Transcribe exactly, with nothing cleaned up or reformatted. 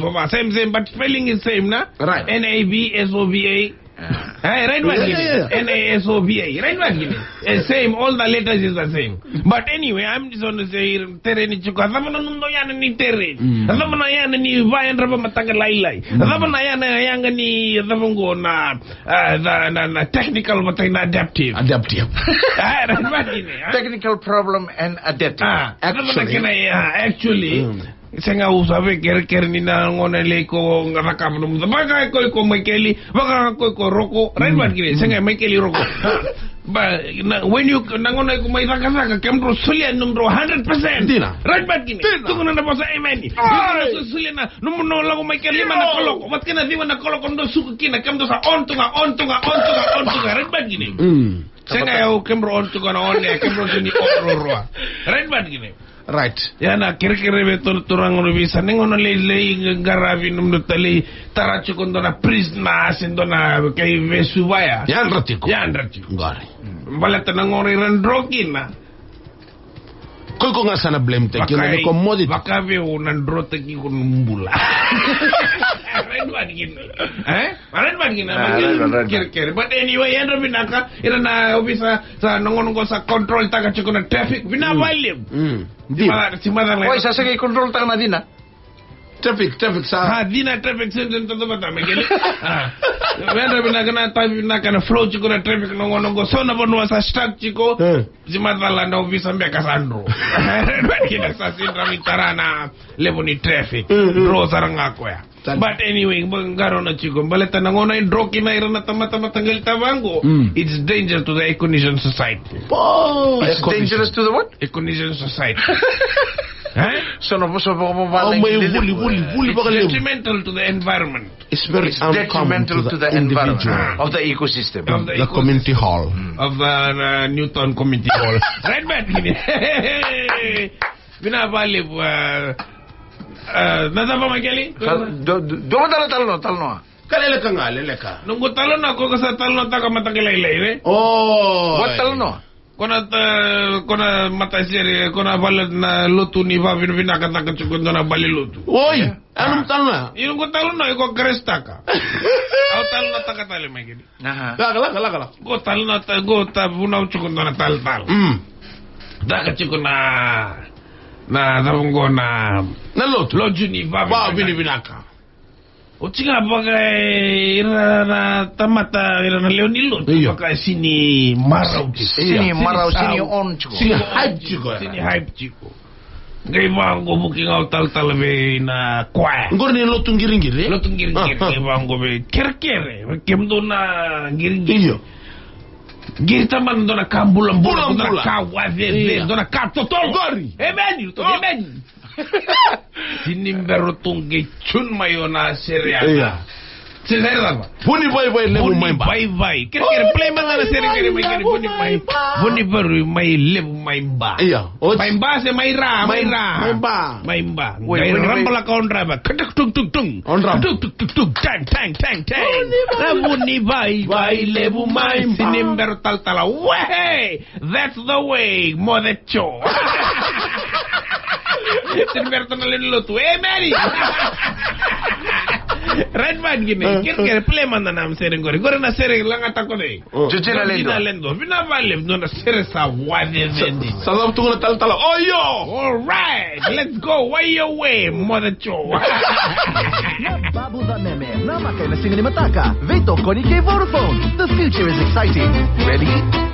Sova. Same, same, but spelling is same, na? Right. N A V S O V A. Eh, right, man? Yeah, yeah, yeah. N A S O V A, right, man? Eh, same, all the letters is the same. But anyway, I'm just gonna say, tereni tiko, a cava na nomu yana ni tereni? Mm. A cava na yana ni vayadra vakamataqalailai? Mm. A cava na yana, yaga ni, a cava qo na, ah, na, na, na technical vata na adaptive? Adaptive. Ah, right, man, ah? Technical problem and adaptive. Ah, a cava na, actually, kena, ah, actually, mm. Sega, au sa via kerekere ni na gauna lai ko ga cakava nomu ca. Vaka ko iko Maikeli, vaka ko iko Roko, right, man, kina? Sega, Maikeli, Roko. Ba, na, when you, na gauna iko mai cakacaka, kemudrau solia nomudrau hundred percent. Dina. Right, man, kina? Dina. Tukuna na vosa, amen. Ai. Tukuna na solia na, nomu, no lako Maikeli, lima na koloko. Vata kei na ciwa na koloko, nomudrau suka kina, kemudrau sa on tu ga, on tu ga, on tu ga, on tu ga. Right, man, kina? Mm. Sega, au kemudrau on tu ga na on, e kemudrau sini on ruarua. Right, man, kina? Right. Ia na kerekere vei tou na turaga na ovisa, ni gauna lailai qaravi nomudrau talei, tara tiko dua na prisoner, se dua na kai vesu vaya. Yadra tiko. Yadra tiko. Qori. Baleta na gauna ira dro kina. Ko iko ga sa na blame taki, vaka, na ko moci. Vaka vei au na drotaki iko na bula. Right, man, kina? Eh? Right, man, kina? Ah, right, right, right. Kerekere. But anyway, yadra vinaka, ira na ovisa, sa na gauna qo sa control taka tiko na traffic. Vinaka vakalevu. Mm. Dina. Sima, sima. Oi, sa sega ni control taka na cina. Traffic, traffic, sa. Ha, cina traffic, sen, sen, toto vata, Maikeli. Ah. Yadra vinaka na traffic, vinaka na flow tiko na traffic, na gauna qo, so na vanua sa stuck tiko. Eh. Sima cala na ovisa beka sa dro. Kina sa sidra mi tara na levu ni traffic. Mm, mm. Dro sara ga koya. But anyway, ba, qarauna tiko. Baleta na gauna e dro kina ira na tamata mataqali tavaqo. Mm. It's danger to the Econesian society. Oh, it's dangerous to the what? Econesian society. Eh? So na vosa vakavuvale. Oh, mai vuli, vuli, vuli. It's detrimental to the environment. It's very uncommon to the environment of the ecosystem. Of the community hall. Of the, uh, Newton Community Hall. Right, man? Vinaka vakalevu, uh, uh, na cava, Maikeli? Sa, do, do, do, talanoa, talanoa. Ka leleka ga, leleka. Noqu talanoa, ko sa talanoataka mataqalailai, ne? Oh. What talanoa? Ko na ta-, ko na matasere, ko na vale na lotu ni vavinavinakataka tiko dua na vale lotu. Oi, yeah. Anu talanoa. Io, qo talanoa, iko Keresitaka. Au talanoataka tale mai kina. Aha. Laka, laka, laka, laka. Qo talanoa, ta, qo ta vunau tiko dua na talatala. Mm. Taka tiko na, na, na cava qo na, na lotu. Lotu ni vavinavinaka. Vavinavinaka. Oti ga vaka, e, ira na tamata, ira na lewe ni lotu. Io. Vaka sini marau tiko. Io. Sini marau, sini on tiko. Sini hype tiko. Sini hype tiko. Qai vaqo vuki ga o talatala vei na kwaya. Qori ni lotu qiriqiri, e? Lotu qiriqiri, ah, ah. Qai vaqo vei kerekere. Kemudou na qiriqiri. Io. Qiri tamata dua na ka bulabula, bulabula. Dua na ka wacece, io. Dua na ka totolo. Qori. Emeni, oh. Emeni. Sini bero tu qai tune mai o na sere ya. Io. Se sere cava? Vunivaivai levu mai Ba. Vunivaivai. Kerekere, play mada na sere qori mai kere Vunivaivai. Vunivaivai mai levu mai Ba. Io. Oti. Mai Ba se mai Ra, mai Ra. Mai Ba. Mai Ba. Wait, qai Vunivaivai. Rambalaka o draiva. Katuk tuk tuk tuk. O draiva. Tuk tuk tuk tuk. Tang, tang, tang, tang. Vunivaivai. Na vunivaivai levu mai Ba. Sini bero talatala. Wee! That's the way, Mocejo. Sini bero tu na lewe ni lotu. Emeni. Right, man, kina. Uh, uh. Kerekere, play mada na sere qori. Qori na sere lagataka o cei? Oh. Georgina Ledo. Georgina Ledo. Vinaka vakalevu, dua na sere sa wacece. Sa, sa cava tu na talatala? Oh, io. All right, let's go. Wai o we, Mocejo. Na Babu Vameme, na maka ena siga ni mataka. Veitokoni kei Vodafone. The future is exciting. Ready?